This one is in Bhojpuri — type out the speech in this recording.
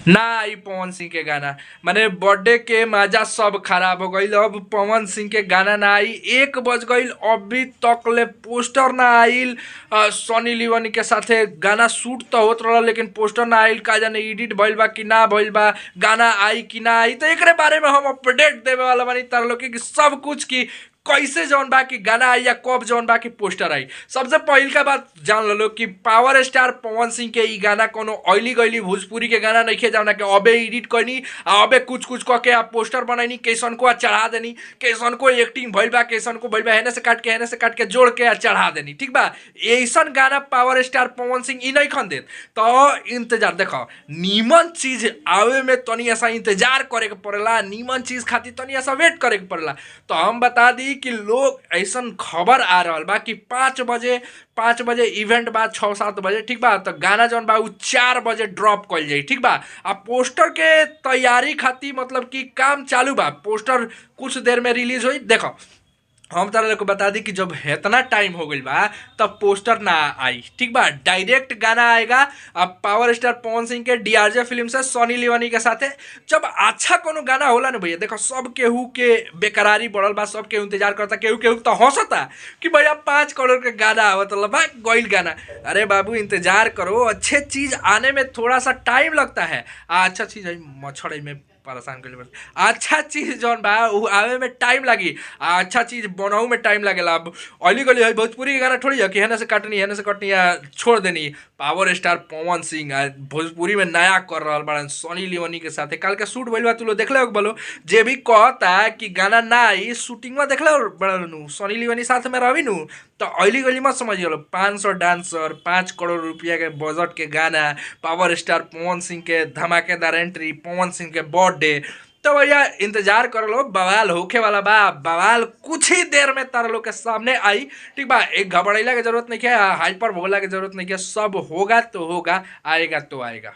ना आई पवन सिंह के गाना, माने बर्थडे के मजा सब खराब हो गईल। अब पवन सिंह के गाना ना आई, 1 बज गईल, अभी तक ले पोस्टर ना आइल। सनी लियोनी के साथे गाना शूट तो होत रहल लेकिन पोस्टर ना आइल, का जाने एडिट भइल बा कि ना भइल बा, गाना आई कि ना आई। तो एकरे बारे में हम अपडेट देवे वाला बानी तार लोग के सब कुछ की कैसे जौन बा कि गाना आई या कब जौन बा कि पोस्टर आई। सबसे पहिल का बात जान लो कि पावर स्टार पवन सिंह के ई गाना कोनो ऑयली गैली भोजपुरी के गाना नइखे, जौना के अबे एडिट करनी आ अबे कुछ कुछ क के आ पोस्टर बनैनी, कैसन को आ चढ़ा देनी, कैसन को एक्टिंग भइल बा, कैसन को भइल बा, हेने से काट के हेने से काट के जोड़ के आ चढ़ा देनी, ठीक बा। ऐसन गाना पावर स्टार पवन सिंह ई नइखन देत। तो इंतजार देखो, नीमन चीज आवे में तनी ऐसा इंतजार करे के पड़ेला, नीमन चीज खातिर तनी ऐसा वेट करे के पड़ेला। तो हम बता दी कि लोग ऐसन खबर आ रहल बा कि 5 बजे इवेंट बा, 6-7 बजे, ठीक बा। तो गाना जौन बा उ 4 बजे ड्रॉप कइल जाई, ठीक बा। आ पोस्टर के तैयारी खातिर मतलब कि काम चालू बा, पोस्टर कुछ देर में रिलीज होई। देखो हम तारा लोग को बता दी कि जब इतना टाइम हो गइल बा तब पोस्टर ना आई, ठीक बा, डायरेक्ट गाना आएगा। अब पावर स्टार पवन सिंह के डीआरजे फिल्म से सनी लियोनी के साथे जब अच्छा कोनो गाना होला ना भैया, देखो सब केहू के बेकरारी बढ़ल बा, सब केहू इंतजार करता, केहू केहू तो हंसता कि भैया 5 करोड़ के गाना आवत बा, गइल गाना। अरे बाबू इंतजार करो, अच्छे चीज आने में थोड़ा सा टाइम लगता है। अच्छा चीज है, मच्छर में परेशान कर ले। अच्छा चीज जौन बा उ आवे में टाइम लगी, आ अच्छा चीज बनाऊ में टाइम लगेला। अब अली गली है भोजपुरी के गाना थोड़ी है कि हेने से काटनी हेने से कटनी या छोड़ देनी। पावर स्टार पवन सिंह आ भोजपुरी में नया कर रहल बाड़न सनी लियोनी के साथे। काल के शूट भइल बा, तू लोग देखले हो बोलो, जे भी कहता कि गाना ना आई शूटिंग में देखले हो बड़न नु, सनी लियोनी साथ में रही नु, तो अली गली मत समझियो। 500 डांसर, 5 करोड़ रुपया के बजट के गाना, पावर स्टार पवन सिंह के धमाकेदार एंट्री, पवन सिंह के बर्थडे। तो भैया इंतजार कर लो, बवाल होखे वाला बा, बवाल कुछ ही देर में तारा लोग के सामने आई, ठीक बा। एक घबराइला के जरूरत नहीं है, हाइपर होला के जरूरत नहीं है, सब होगा तो होगा, आएगा तो आएगा।